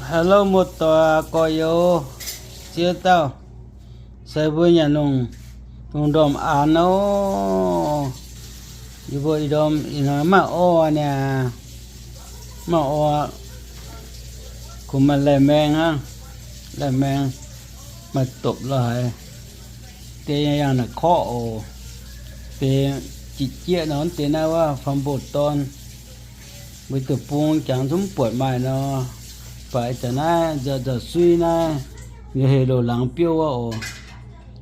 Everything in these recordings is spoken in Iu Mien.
Hello, muoz-doic gorx-youz, ziex dauh, se mbuo nyanc lungh, lungh ndorm aanx nor, yie mbuo ih ndorm ih hnoi maaih orv niaa, maaih orv, kungx maaih laih maeng hnangv, laih maeng, maaih dopc lorh haic, deix yangh naaic korqv oc, deix jieqv jieqv nor, deix naaiv wuov fam mboh dorn. Mbuo deic-bung jangx zungv buatc maaih nor, baac ih zanc naaiv nzauh nzauh sui naaiv, yie heuc loz-laangz biouv wuov oc.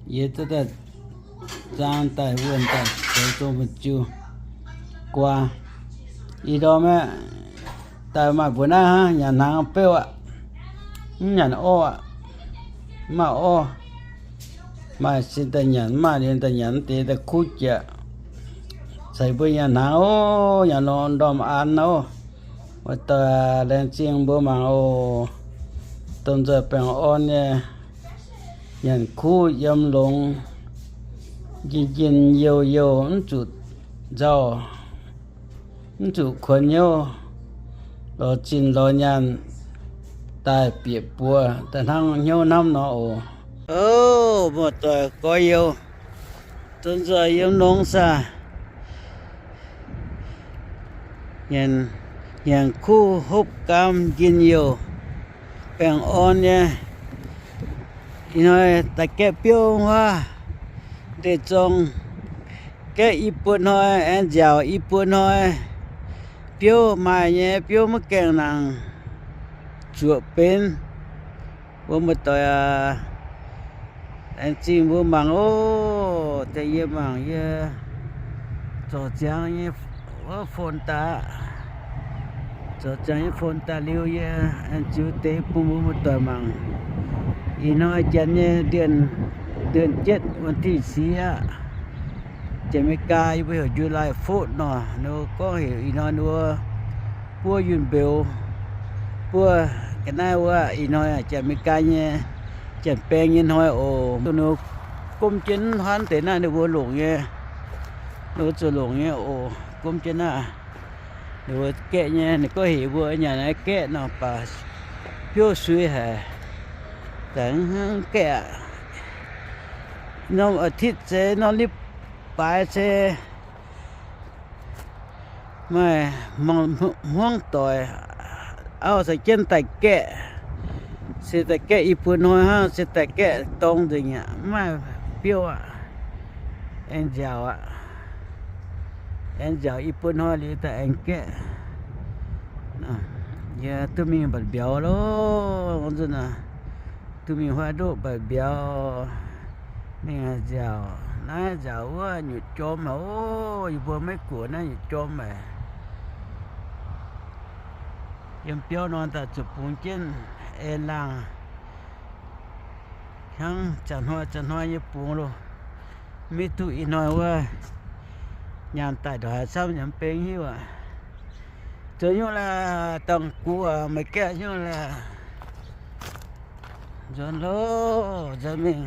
Yie zungv daaih zaang daaih wuonh daaih zoux zong fu'juv guaa. Ih ndorm aeqv, daaih maaih mbuo naaiv hnangv, nyanc hnaangx beuv aqv, mv nyanc orv aqv, mv maaih orv. Maaih sin daaih nyanc, mv maaih liuz daaih nyanc deix daaih kuv jieqv. Ceix mbuo nyanc hnaangx oc, nyanc lungh ndorm aanx oc. Muoz-doic, laengz zingh mbuo mangc oc. Domh nzoih baengh orn nyei, nyanc kuv yiem longx, njien-njien youh youh mv zuqc nzauh, mv zuqc kuonx hnyouv, lorz zinh lorz nyaanh daaih bieqc buoz daaih hnangv hnyouv hnamv nor oc. Oc, muoz-doic gorx-youz, domh nzoih yiem longx saah. Nyanc, nyanc kuv hopv gaam njien-youh, baengh orn nyei. Ih hnoi daaih gaeqv biouv wuov, ndeic zong gaeqv i buo hnoi, aengx nziaauc i buo hnoi. Biouv maaih nyei, biouv maiv gaengh nangc zuoqc benx. Mbuo muoz-doic aac, laengz zingh mbuo mangc oc. Deix yie mangc yie zorc ziangx nyei wuov phone daaih, zorc ziangx nyei phone daaih liuz yie aengx ziux deix bun mbuo muoz-doic mangc. Ih hnoi janx nyei เดือนเจ็ด วันที่สี่ aqv. Janx-Meigaa yie mbuo heuc ยูไล fourth nor, ninh mbuo gorngv heuc ih hnoi ninh mbuo buov yunh mbeux, buov ga'naaiv wuov. Ih hnoi Janx-Meigaa nyei, Janx-Baeng nyei hnoi oc. Ninh mbuo gomv jienv hnangv deix naaiv ninh mbuo longc nyei, ninh mbuo zuqc longc nyei oc. Gomv jienv naaiv, ninh mbuo gaeqv nyei, ninh gorngv heuc mbuo nyanc naaiv gaeqv nor, baac biouv sui haic, daaih hnangv gaeqv aqv. Norm อาทิตย์ se norm อาทิตย์ baaix se maaih hmuangv doic auv caux jienv daaih gaeqv, se daaih gaeqv i buo hnoi hnangv, se daaih gaeqv dorng nzengc aqv, mv maaih biouv aqv. Aengx nziaauc aqv. Aengx nziaauc i buo hnoi liuz daaih aengx gaeqv. Yie duqv mingh mbatc mbiauz loh, nzunc aac, duqv mingh huaav ndoqv mbatc mbiauz. Mingh nziaauc naaiv nziaauc wuov nyutc jorm haic oc. Yie mbuo Meiv Guoqv naaiv nyutc jorm haic. Yiem biauv nor daaih zuqc bungx jienv ei laangh hnangv, zanc hnoi zanc hnoi nyei bungx loh. Maiv duqv ih hnoi wuov nyaanh daaih ndongc haaix camv yaac mv beng hiuv aqv. Zoux nyungc laah, dangh gux aac, meih gaeqv nyungc laah. Nzuonx loh, nzuonx mingh.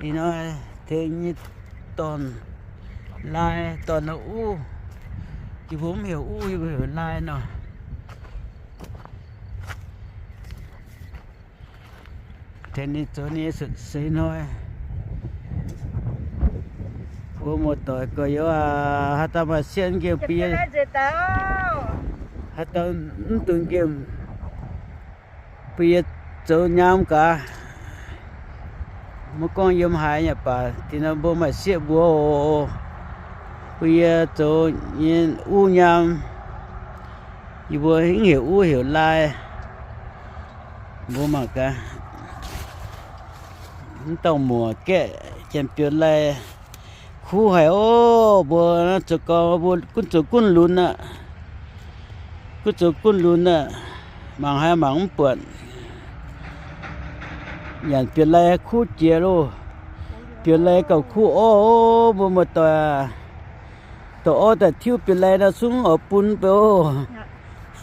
Ih hnoi tengx nyei dorn, lai dorn nor uv. Yie mbuo mv heuc uv, yie mbuo heuc lai nor. Tengx ninh zoux nyei seix hnoi. Mbuo muoz-doic gorx-youz aac, haaix dauh maaih sieqv nqemh bun yie, haaix dauh mv dungx nqemh bun yie zoux nyaam gaax. Maiv gorngv yiem haaix nyungc baac, dinh nor mbuo maaih sieqv mbuox oc, bun yie zoux nyei uv nyaam. Yie mbuo mv heuc uv, heuc lai. Mbuo mangc gaax, mv dongh muoc gaeqv janx-biux lai kuv haic oc. Mbuo zoux gau, mbuo gunv zoux gunv lunx aqv. Gunv zoux gunv lunx aqv. Mangc haaix mangc mv buatc. Nyanc biux lai kuv jiex loh. Biux lai gauh kuv orv oc, mbuo muoz-doic aac. Dorh orv daaih tiuv biux lai nor, zungv oix bun beu oc.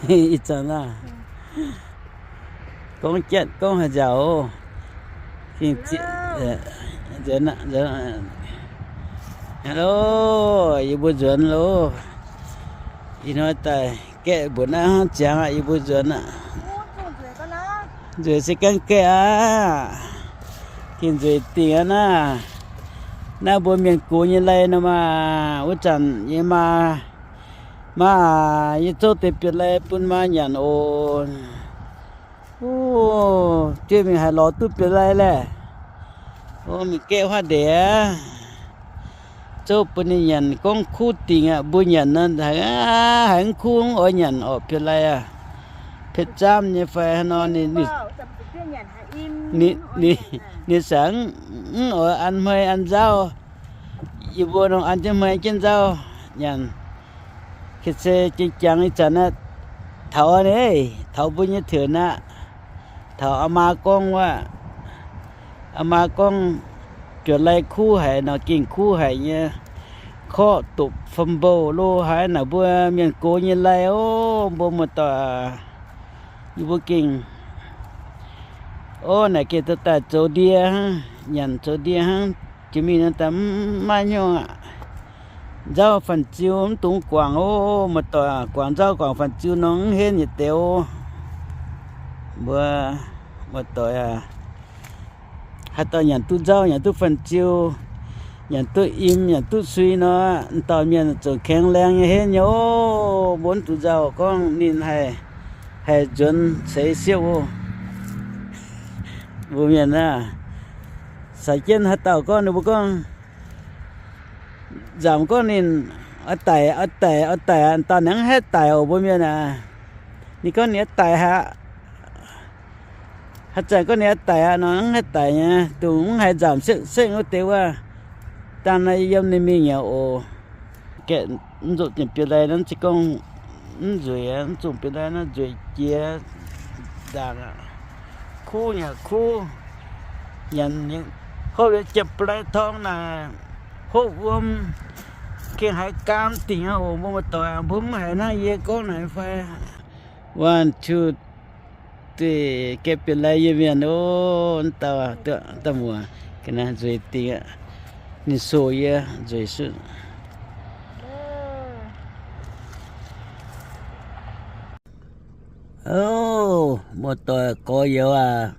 Ih zanc aah, gorngv jatv gorngv haaix nziaauc oc. Hello, yie mbuo nzuonx loh. Ih hnoi daaih gaeqv mbuoqc naaiv hnangv ziangx aqv, yie mbuo nzuonx aqv. Nzueic se gaengh gaeqv aqv. Gengh nzueic dingc aqv naaiv. Naaiv mbuo mienh gox nyei lai nor maah. Wuov zanc yie maa, maa, yie zouv deix bieqc lai bun maa nyanc oc. O, jueiv mingh haaix lorz duqv bieqc lai laeh. O, mingh gaeqv huaav ndeic aqv. Zouv bun ninh nyanc gorngv kuv dingc aqv. Mbuo nyanc nor haiz, haiz mv kuv mv oix nyanc orqc, bieqc lai aqv. Pet zaamv nyei fai haaix nor, ninh, ninh, ninh saengv mv oix an hmei an nzauv. Yie mbuo nor an jienv hmei jienv nzauv nyanc. Ga'se jiex jangx ih zanc aqv, taux aqv, taux mbuo nyei tengx aqv. Taux aa maa gorngv wuov, aa maa gorngv bieqc lai kuv haic nor, gengh kuv haic nyei. Korqv dopc fam mbouh lo haaix naaic mbuo mienh gox nyei lai ov, mbuo muoz-doic, yie mbuo gengh, o, naaic gengh daaih zoux ndie hnangv, nyanc zoux ndie hnangv. Jiex mingh nor daaih mv maaih hnyouv aqv. Nzauv fanh ziu mv dungx guangc ov, muoz-doic, guangc nzauv guangc fanh ziu nor mv henv yietc deix ov. Mbuo muoz-doic aac, haaix dauh nyanc duqv nzauv, nyanc duqv fanh ziu, nyanc duqv im, nyanc duqv sui nor, dauh mienh zuqc kaengx laengz nyei henv nyei ov. Mbuo mv dungx nzauh gorngv ninh haih, haih nzuonx ceix siepv ov. Mbuo mienh aah, caux jienv haaix dauh gorngv ninh mbuo gorngv, nzamc gorngv ninh oix daic, oix daic, oix daic aqv, dauh naaic mv haih daic oc, mbuo mienh aah. Ninh gorngv ninh oix daic aqv. Haaix zanc gorngv ninh oix daic aqv nor, mv haih daic nyei, dongh mv haiz nzamc sekv-sekv wuov deix wuov, dangh naaiv yiem ninh mingh nyei oc. Gaeqv mv nzopv nyei bieqc lai nor, se gorngv mv nzueic, mv zungh bieqc lai nor nzueic jiex ndaangc aqv. Kuv nyei kuv, nyanc hopv jiem-blai torngv naaic, hopv wuom, gengh haiz gaam dingc aqv oc. Mbuo muoz-doic, mbuo mv haiz hnangv yie gorngv naaic fai? One, two, three, gaeqv bieqc lai yie mienh ov, dauh, dauh muoz, ga'naaiv nzueic dingc aqv. Ninh soh yie nzueic sutv. Ov, muoz-doic gorx-youz aac,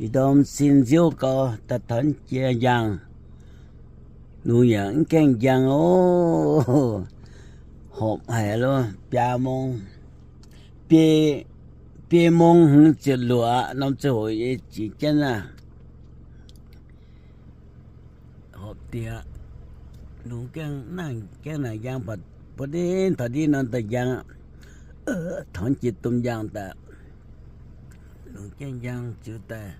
ih ndorm sin nziouv gau, daaih taux jiex njang, lungh yaac mv gaengh njang ov. Horpc haic lo, biaa mong, biei, biei mong hmz ziepc luoqc norm ziangh hoc yie jiex jienv aav. Horpc diex, lungh gaengh naaic, gaengh naaic njang, buo ndiev taux ndiev norm daaih njang, taux jiex domh njang daaih, lungh gaengh njang ziux daaih,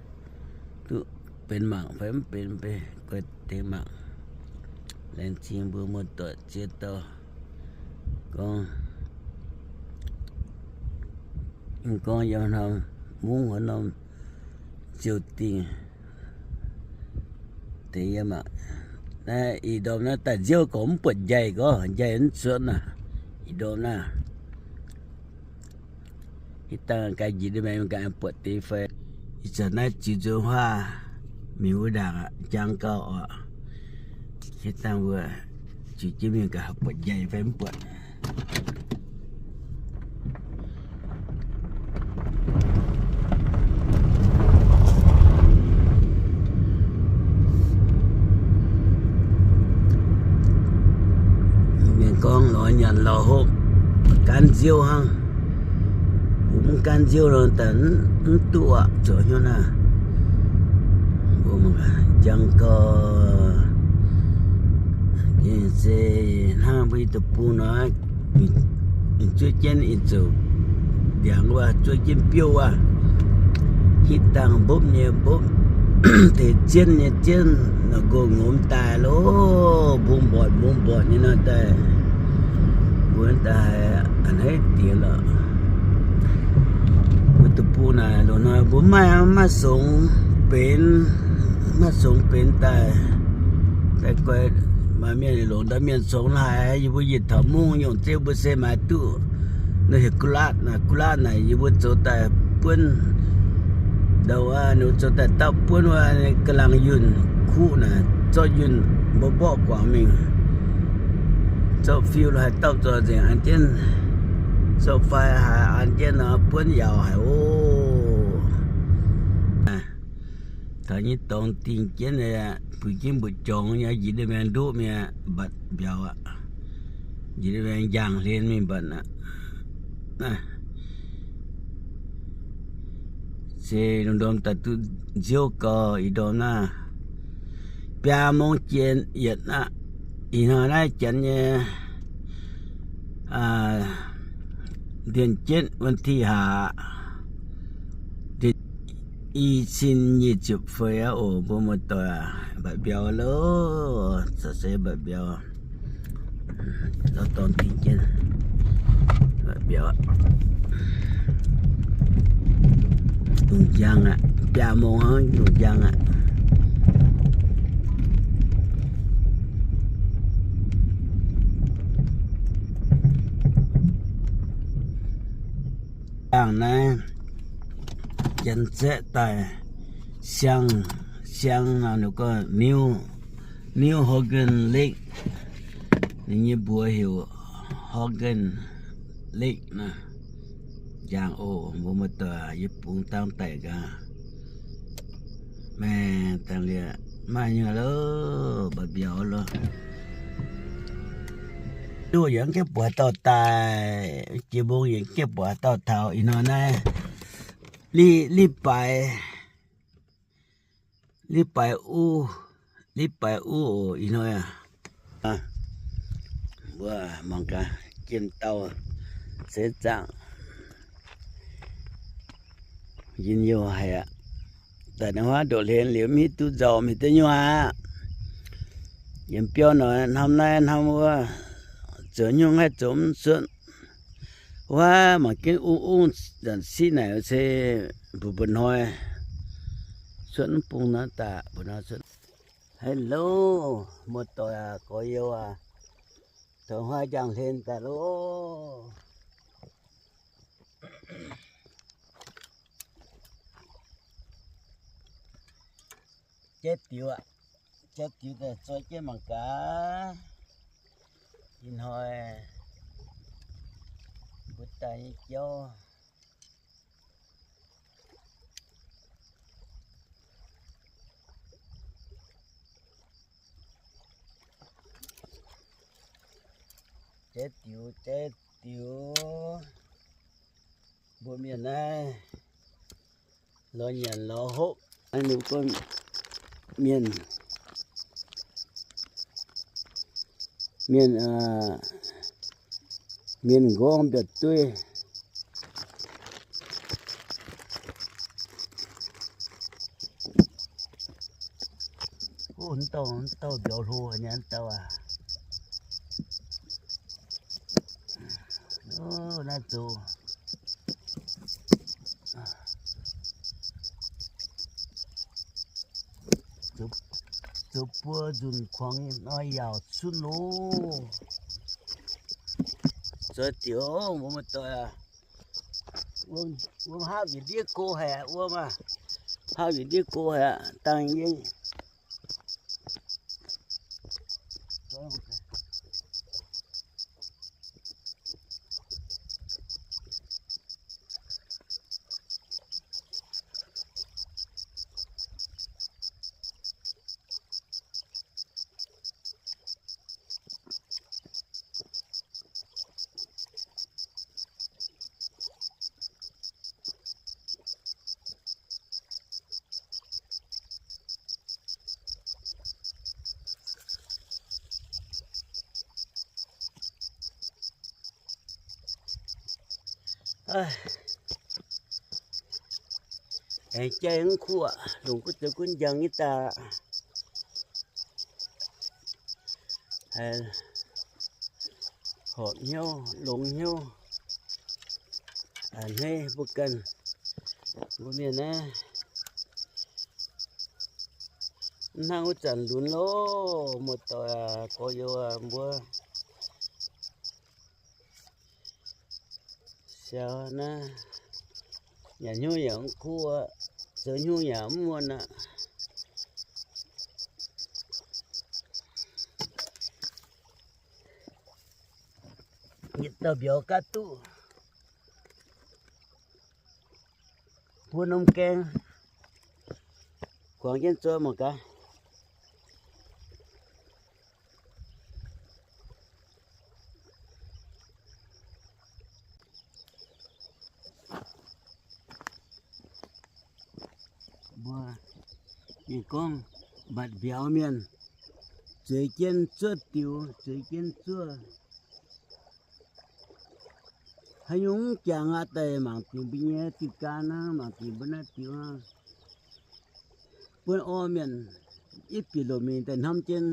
duqv benx mangc fai mv benx, guai deix mangc. Laengz zingh mbuo muoz-doic ziex dauh gorngv, gorngv yiem norm mungv wuov norm ziouc dingh deix yiem aqv. Naaiv ih ndorm naaiv daaih nziouv gorngv mv buatc njaih gorngv, njaih mv cuotv naaic. Ih ndorm naaiv hitv dangh ga'njiec mingh ga'naaiv buatc deix fai. Ih zanc naaiv ziux nzuonx huaav mingh wuov ndaangc aqv, jangx gau oc. Hitv dangh mbuo ziux jienv mingh ga'naaiv buatc njaih fai mv buatc. Mienh gorngv lorz nyanc lorz hopv, gaanv nziouv hnangv. Mv gaanv nziouv nor daaih mv duqv aqv, zoux hnyouv naaiv. Mbuo mangc gaax, njang gau. Gengh se hnangv mbuo i deic-bung nor, mingh zuov jienv ih zoux ndiangx wuov, zuov jienv biouv wuov, hitv dangh mbopv nyei mbopv, deix zienv nyei zienv, nor nqox ngomz daaih loh, mbungv mborqc mbungv mborqc nyei nor daaih, mbuo daaih a'hneiv diex lorqc. Mbuo deic-bung naaic loz-hnoi mbuo maiv maaih songx benx, maiv songx benx daaih, daaih guai maaih mienh longc ndau mienh songx haic. Yie mbuo yietc taux mungv nyungc zeiv mbuo se maaiz duqv. Nor heuc กุหลาบ naaic, กุหลาบ naaic yie mbuo zoux daaih buonv ndau wuov, ninh mbuo zoux daaih daauv buonv wuov, ga'lang yunh kuv naaic, zorqv yunh mborqv mborqv guangc mingh, zorqv fiu lo haaix daauh zoux nzengc an jienv, zorqv fai haaix an jienv nor buonv yaauc haic oc. Taux nyei dorngx dingh jienv, puix jienv mbu'jorngx nyei, njiec ndeic-maengx ndoqv mingh aqv, mbatc mbiauz aqv. Njiec ndeic-maengx njang hlen mingh mbatc aqv. Se lungh ndorm daaih duqv nziouv gau, ih ndorm naaiv biaa mong jien yietc aqv. Ih hnoi naaiv janx nyei เดือนเจ็ด วันที่ห้า i cin nyic ziepc feix aqv oc. Mbuo muoz-doic, mbatc mbiauz loh, caux se mbatc mbiauz. Dorngx dingh jienv mbatc mbiauz. Lungh njang aqv, biaa mong hnangv, lungh njang aqv. Dangh naaiv janx zaeqv daaih siang, siang nor ninh gorngv New, New Hoggan Lake. Ninh nyei mbuox heuc Hoggan Lake naaiv. Njang oc, mbuo muoz-doic, yie bungx dangh daic gaax. Maengx dangh liuz maaih nyei loh, mbatc mbiauz loh. Duqv yaac mv gaengh buatc haaix dauh daaih, jiex mbong yaac mv gaengh buatc haaix dauh taux ih hnoi naaiv. Li, li baaix, li baaix uv, li baaix uv oc ih hnoi aqv. Mbuo mangc gaax jiem dauh seix zaangc njien-youh haic aqv. Daaih naaiv huaav ndoqv hlen liuz mv hiuv duqv nzauh mingh deix nyuoqc aqv. Yiem biauv nor hnamv naaiv hnamv wuov, zoux nyungc haih zoux mv cuotv. Wuov mangc gengh ungv ungv zanc siqv naaic se mbu'ndongx hnoi cuotv mv bung naaiv daaih, mbu'ndongx hnoi cuotv. Hello, muoz-doic aac, gorx-youz aac, taux huaav njang hlen daaih loh. Jaiv diux aqv. Jaiv diux daaih zoi jienv mangc gaax. Ih hnoi mbuo daaih nyei jauv. Jaiv diux, jaiv diux. Mbuo mienh naaiv lorz nyanc lorz hopv, ninh mbuo mienh, mienh, mienh nqorngv mbiaauc dueiv. Wuov dauh, wuov dauh mbiauz hlo nyei, wuov dauh aac. Naaiv zoux, zoux buo nzunc kuangx nor yaauc cunv loh. Zoix dioc mbuo muoz-doic aac, wuom hapv yietc ndiev go haic aqv, wuom aah, hapv yietc ndiev go haic aqv, dangh yie Aengx jaiv mv kuv aqv, longc gunv zoux gunv njang nyei daaih. Horpc hnyouv, longx hnyouv, a'hneiv mbuo ganh, mbuo mienh naaiv. Mv hnangv wuov zanc lunx loh, muoz-doic aac, gorx-youz aac, mbuo siaaux naaiv, nyanc hnyouv yaac mv kuv aqv, zoux hnyouv yaac mv muonh aqv. Yietc dauh mbiauz gaav duqv buo norm gaeng. Guangc jienv zuov mangc gaax. Mbuo mienh gorngv mbatc mbiauz mienh, zueiz jienv zuov diux, zueiz jienv zuov. Haaix nyungc jangx aqv, daaih mangc dingc mbuo nyei diuh gan hnangv, mangc dingc mbuo naaiv diuh hnangv. Buonv orv mienh, yietv bieqc lomc mingh daaih hnamv jienv,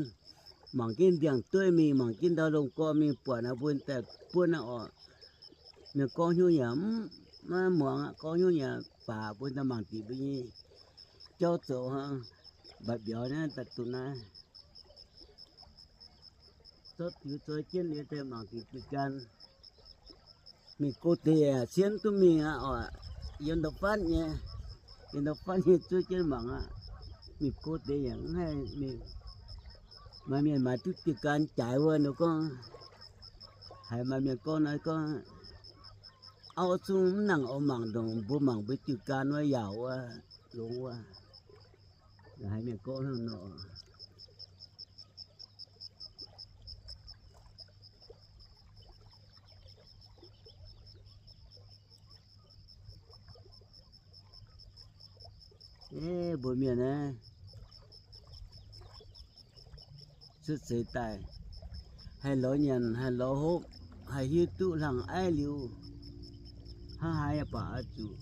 mangc jienv ndiangx-dueiv mingh, mangc jienv ndau lomh gorn mingh buatc naaiv, mbuo daaih buonv naaiv orqc. Mienh gorngv hnyouv yaac mv, maiv muangx aqv, gorngv hnyouv yaac baac, mbuo daaih mangc dingc mbuo nyei jauv zoux hnangv. Mbatc mbiauz naaiv daaih dongh naaiv. Zorqv diux zoi jienv liuz daaih mangc dingc diuh gan. Mingh go deix yaac sienv duqv mingh aqv oc. Yiem ndau-fatv nyei, yiem ndau-fatv nyei zuov jienv mangc aqv. Mingh go deix yaac mv haih mingh. Maaih mienh maaiz duqv diuh gan jaaix wuov, ninh gorngv, haiz maaih mienh gorngv naaiv gorngv, auv zungv mv nangc oix mangc ndongc mbuo mangc mbuo diuh gan wuov yaauc wuov, longx wuov. Haiz mienh gorngv hnangv nor. Mbuo mienh naaiv cuotv seix daaih, haih lorz nyanc, haih lorz hopv, haih hiuv duqv hlang aiv liuz, hnangv haaix yaac baac oix zuqc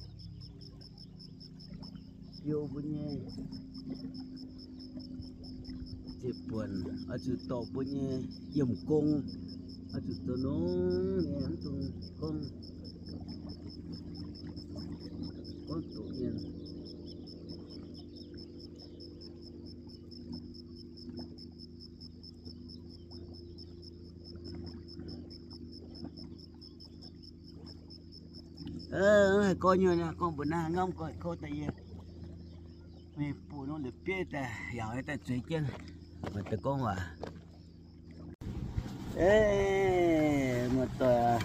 biou mbuo nyei ziepc buonc, oix zuqc dorh mbuo nyei yiemh gong, oix zuqc zoux nongx nyei, mv dungx gorngv, gorngv doqc mienh. Haih gorngv nyei, gorngv mbuo naaiv ngamv gorngv kouv daaih yie mingh bun nongv la'bieiv daaih yaac daaih zueiz jienv, daaih gorngv waac. Muoz-doic,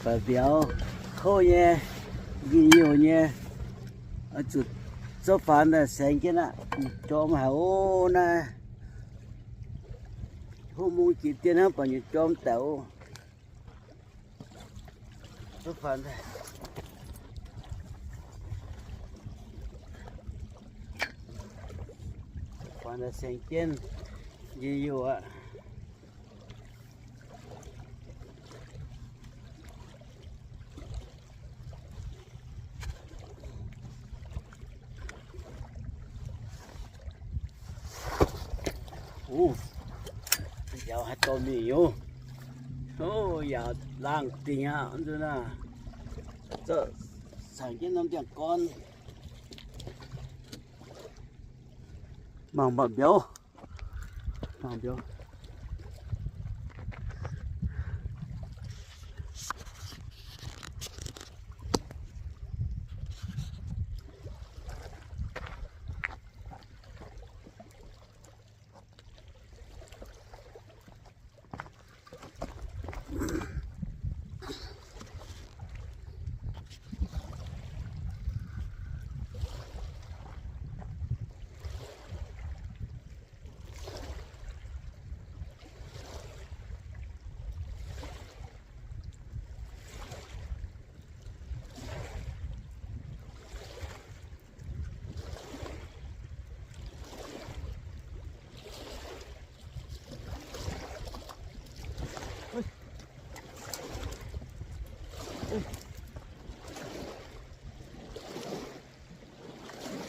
baaix mbiauz kouv nyei, njien-youh nyei, oix zuqc zorqv faanx daaih saeng jienv aqv. Jorm haic ov naaiv. Hopv mungv jiex dien hnangv, baac nyei jorm daic ov. Faanx saeng jienv, njien-youh aqv. Yaac haaix dorh mingh yoc. Yaac laangh dingc aqv, nzunc naaiv. Zorqv cangx jienv norm ndiangx-gorn. Mangc mbatc mbiauz. Mangc mbiauz.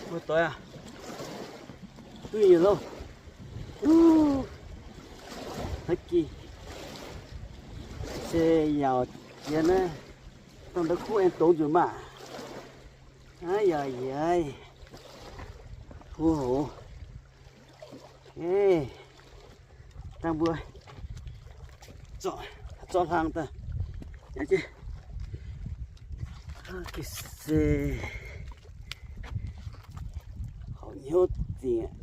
Muoz-doic aac, duqv yietc louh. Haaix gih se yaauc jiex naaiv, dangh ndau kuv aengx dongz nzunc maah. Aav yaac yietc, huv hoc. Dangh mbuo zorqv hlang daaih. Se horpc hnyouv dingc aqv.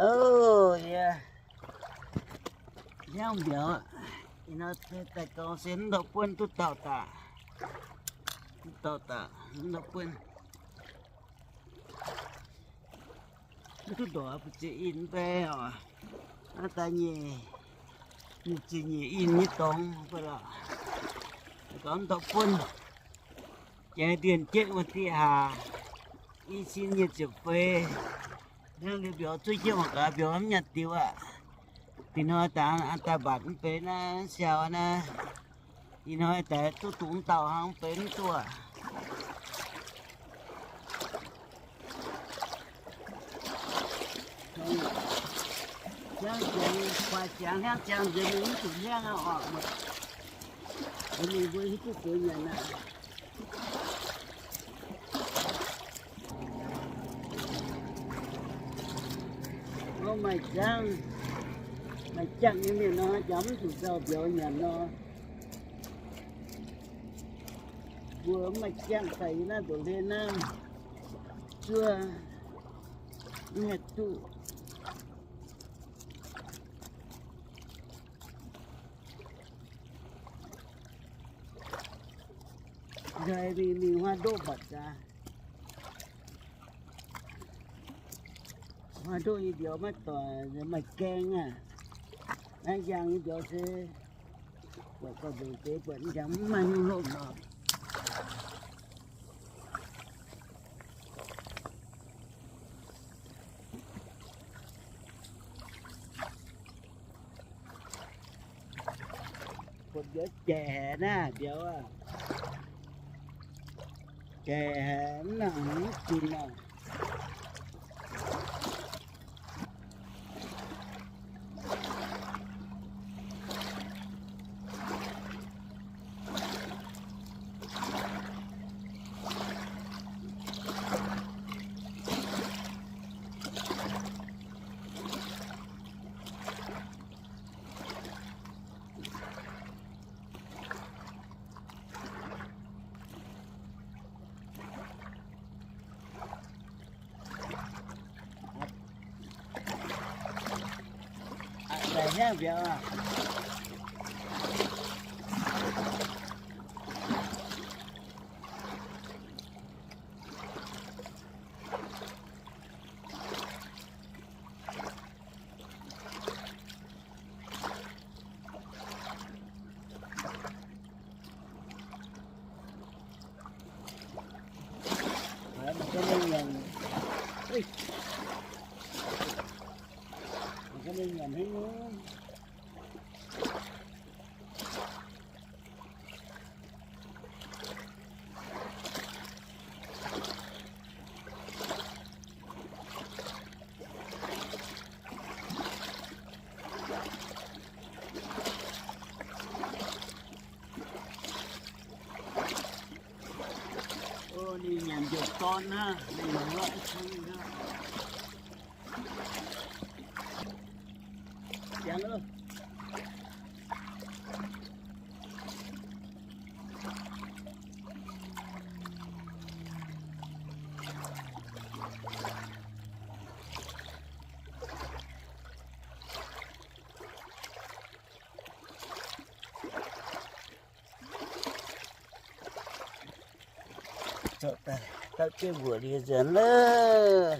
Ov, yie hnyangx mbiauz aqv. Ih hnoi daaih gau se mv ndortv buonv duqv dauh daaih. Mv dauh daaih, mv ndortv buonv. Mv duqv ndortv mbu'ziex in mv bei oc. Naaiv daaih nyic, nyic ziepc nyeic in nyei dorngx mv bei lorqc. Daaih gau mv ndortv buonv. Jiex ndienh jienv wuov diqv haac, i cin nyic ziepc feix. Hnangv liuz mbiauz zuov jienv mangc gaax mbiauz mv nyanc diux aqv. Dingc hnoi daaih, daaih mbatc mv bei naaiv siaaux naaiv. Ih hnoi daaih duqv dungx dauh hnangv mv bei mv duqv. Hnyangx ziangx, kuaaic ziangx hnyangx ziangx nzengc mingh mv zuqc hnyangx aqv oc. Mbuo mingh mbuo hiuv duqv zoux nyanc aqv. Nor maaih jangv, maaih jangv nyei mienh nor, jangv mv zuqc nzauh mbiauz nyanc nor. Mbuo mv maaih jangv daaih yie naaiv ndoqc hlen naaiv zuov mv haih duqv. Nzauh mingh mingh huaav ndoqv mbatc gaax. Huaav ndoqv nyei mbiauz maiv doic, maaih gaeng aqv. Naaiv njang nyei mbiauz se buatc gauh nzengc deix, buatc njang mv maaih hnyouv hlopv nor. Buatc mbiauz jaic haic naaiv mbiauz aqv. Jaic haic mv nangc mv ginx aqv. Aqc daic hnyangv mbiauz aqv. Mangc gaax mengh nyanc, mangc gaax mengh nyanc haaix nyungc. Ninh nyanc njoux dorn hnangv, ninh nyanc lorqc cong hnangv. Jangx loh. Zorqv daaih, dapv jienv mbuoqc liuz nzuonx loh.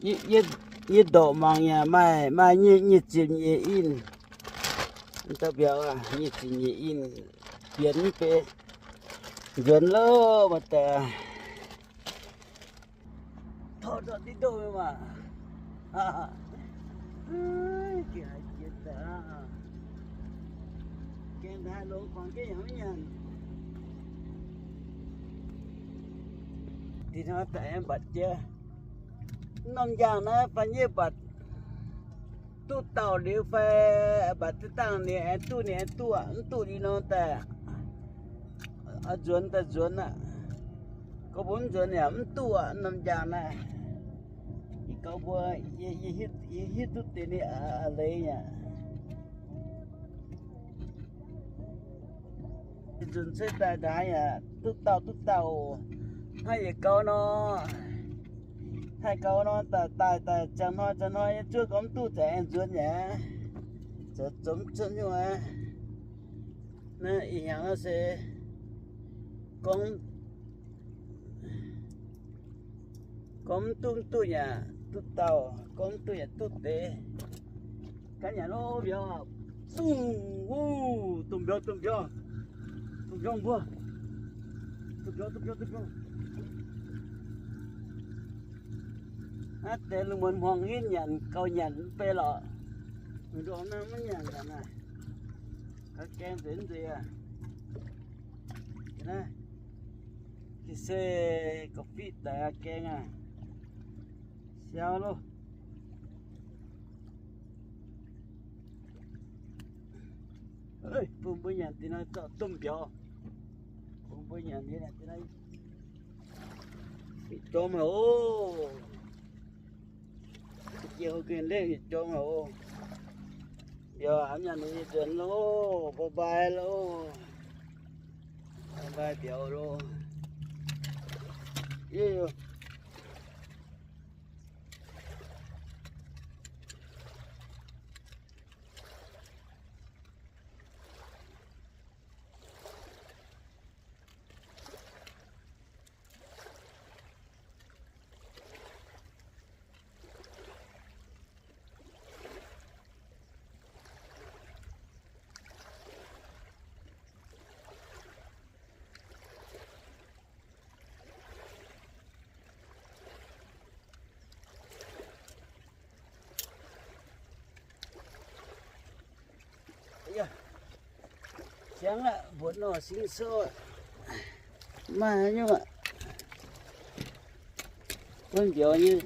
Yie, yie, yie ndorqc mangc yaac maaih, maaih nyic, nyic ziepc nyeic in. Dauh mbiauz aac, nyic ziepc nyeic in, bienx mv bei. Nzuonx loh, maaih deix. Tov ndortv diqv ndoh mingh maah. Gengh haiz jiex daaih aqv. Gengh haiz longx guangc jienv yaac maiv nyanc. Dinh hnoi daaih aengx mbatc jiex. Mv norm njang naaiv fai nyei mbatc duqv dauh liuz fai mbatc duqv dangh ninh aengx duqv, ninh aengx duqv aqv. Mv duqv liuz nor daaih oix nzuonx daaih nzuonx aqv. Gorngv mbuo mv nzuonx yaac mv duqv aqv. Mv norm njang naaiv, ih gaux mbuo, yie, yie hiuv duqv deix ninh a'leiz aqv. Nzunc cuotv daaih ndaaix yaac duqv dauh duqv dauh oc. Haih yietc gau nor, haih gau nor, daaih daaih daaih, ziangh hnoi ziangh hnoi yie zuov gormx duqv za'gengh nzuonx aqv. Zoux zomx cuotv nyungc aqv. Naaiv ih hnyangx se gorngv, gorngv mv duqv mv duqv yaac duqv dauh, gorngv mv duqv yaac duqv deix. Ganh yaac lov mbiauz, zungh wuov, domh mbiauz, domh mbiauz, domh mbiauz mbuo, domh mbiauz, domh mbiauz, domh mbiauz. Naaiv deix lungh muonz hmuangx hitv nyanc gauh nyanc mv bei lorqc. Ndorm naaiv maiv nyanc nyanc naaic, ga'gaeng nzengc nzengc aqv. Naaiv se ga'fitv daic aqv, gaeng aqv. Siau loh. Bun mbuo nyanc deix naaiv zorqv domh mbiauz. Bun mbuo nyanc deix naaiv, mingh jorm haic oc. Jiex houv gengh lengh mingh jorm haic oc. Mbiauz aqv, nyanc nyei nzuonx loh. Bye bye loh. Bye bye mbiauz loh. Siangx aqv, mbuoqc nor singv sou aqv. Maaih nyungc aqv. Wuov mbiauz nyei.